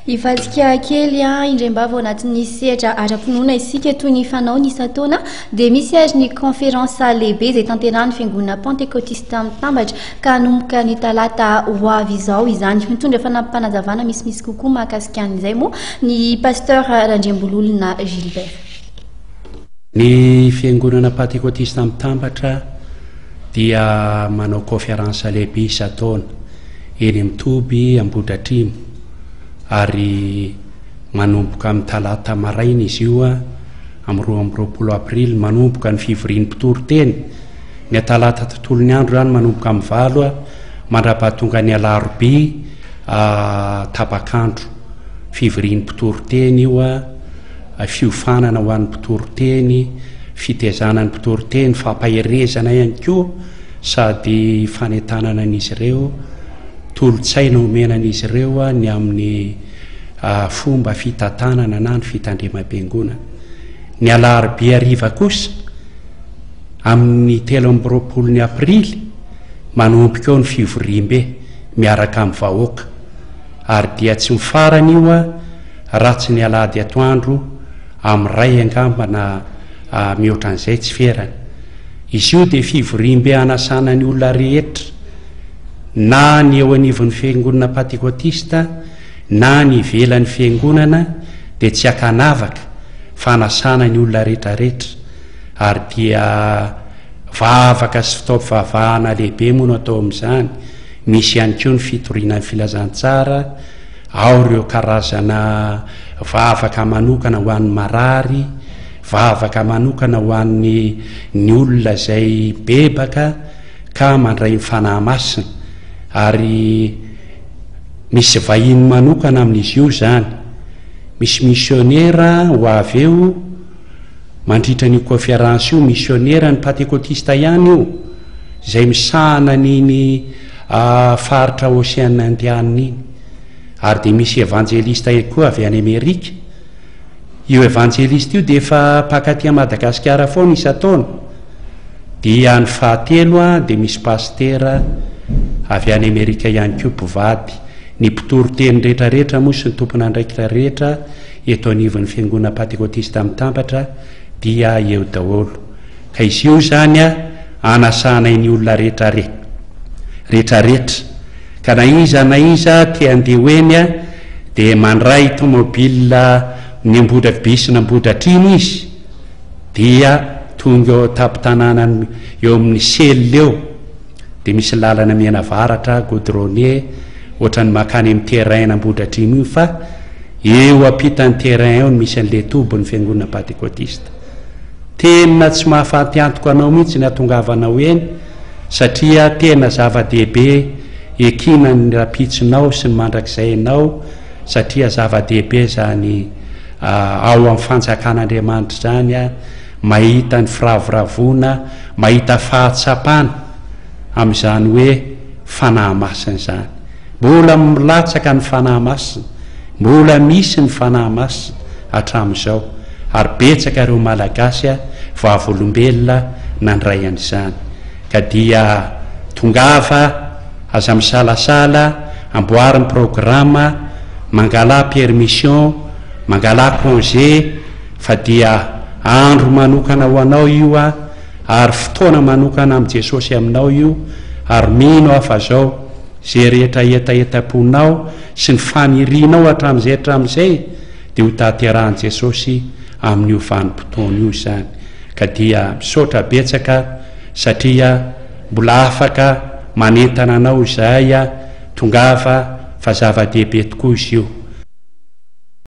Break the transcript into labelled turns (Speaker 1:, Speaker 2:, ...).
Speaker 1: Hivadika kely indraim-bava ao anatin'ny sehatra ara-pinoana isika toy ny fanaony isan-taona dia misy ary ny conférence lehibe izay tanterahan'ny fiangonana Pantekotista Mitambatra ka hanomboka ny talata ho avy izao izany. Mitondra fanampim-panazavana misimisy kokoa mahakasika an'izay moa ny Pasteur Randriambololona Gilbert.
Speaker 2: Ny fiangonana Pantekotista Mitambatra dia manao conférence lehibe isan-taona eny amin'ny toby Ambohidratrimo ary manomboka amin'ny talata maraina izy io amin'ny 22 aprily manomboka ny fivorian'ny mpitory teny ny talata tontolon'ny andro izany manomboka amin'ny 8 mandrapahatonga ny alarobia tapak'andro. Fivorian'ny mpitory teny io, fiofanana ho an'ny mpitory teny, fitezana ny mpitory teny, fampaherezana ihany koa sady fanentanana an'izy ireo, tolo-tsaina omena an'izy ireo ny amin'ny fomba fitantanana na ny fitandremam-piangonana. Ny alarobia hariva kosa, amin'ny 23 ny aprily, manomboka eo ny fivoriambe miaraka amin'ny vahoaka ary dia tsy mifarana io raha tsy ny alahady atoandro amin'ny iray angamba na mihoatra an'izay tsy ferana. Izy io dia fivoriambe hanasana ny olona rehetra na ny eo anivon'ny fiangonana Pantekotista na ny ivelan'ny fiangonana dia tsy ankanavaka fa hanasana ny olona rehetrarehetra ary dia Vavaka sy fitaom-pivavahana lehibe moa no atao amin'izany. Misy ihany koa ny fitoriana ny filazantsara, ao ireo karazana vavaka manokana ho an'ny marary, vavaka manokana ho an'ny ny olona izay bebaka ka mandray ny Fanahy Masina. Ary misy vahiny manokana amin'izy io izany. Misy misionera ho avy eo. Mandritra an'io kaonferansa io, misionera ny Pantekotista ihany io, izay misahana an'iny faritra Ocean Indian iny. Ary dia misy evanjelista ihany koa avy any Amerika. Io evanjelista io dia efa mpakaty an'i Madagasikara foana isan-taona. Dia ny fahatelo dia misy pasitera avy any Amerika ihany koa mpivady. Ny mpitory teny rehetra rehetra moa sy ny tompon'andraikitra rehetra eto anivon'ny Fiangonana Pantekotista Mitambatra dia eo daholo. Ka izy io izany anasanay ny olona rehetra re. Rehetra rehetra. Ka na iza na iza te handeha ho eny dia mandray tomobile ny Ambohidrabiby Ambohidratrimo izy dia tonga eo an-tampon-tanàna eo amin'ny cellule eo. Dia misy lalana mianavaratra, goudronné, ohatran'ny mankany amin'ny terrain an'Ambohidratrimo io fa eo ampitan'ny terrain eo no misy an'ilay tobin'ny fiangonana pantekotista. Tena tsy mahafaty antoka anao mihitsy ny hatongavanao eny satria tena zava-dehibe ekina ny rampitsonao sy ny mandrakizainao satria zava-dehibe izany ao amin'ny fanjakan'Andriamanitra izany mahita ny firavoravoana, mahita fahatsapana amin'izany hoe Fanahy Masina izany. Mbola milatsaka ny Fanahy Masina, mbola misy ny Fanahy Masina hatramin'izao, ary betsaka ireo Malagasy vavolombelona nandray an'izany. Ka dia tongava, aza misalasala, amboary ny programa, mangalà permission, mangalà congé, fa dia andro manokana ho anao io a, ary fotoana manokana amin'i Jesosy aminao io, ary mino aho fa zao, ze rehetra hetahetam-ponao sy ny fanirianao hatramin'izay hatramin'izay dia ho tanterahan'i Jesosy amin'io vanim-potoana io izany, ka dia misaotra betsaka satria mbola afaka manentana anao izahay a, tongava fa zava-dehibe tokoa izy io.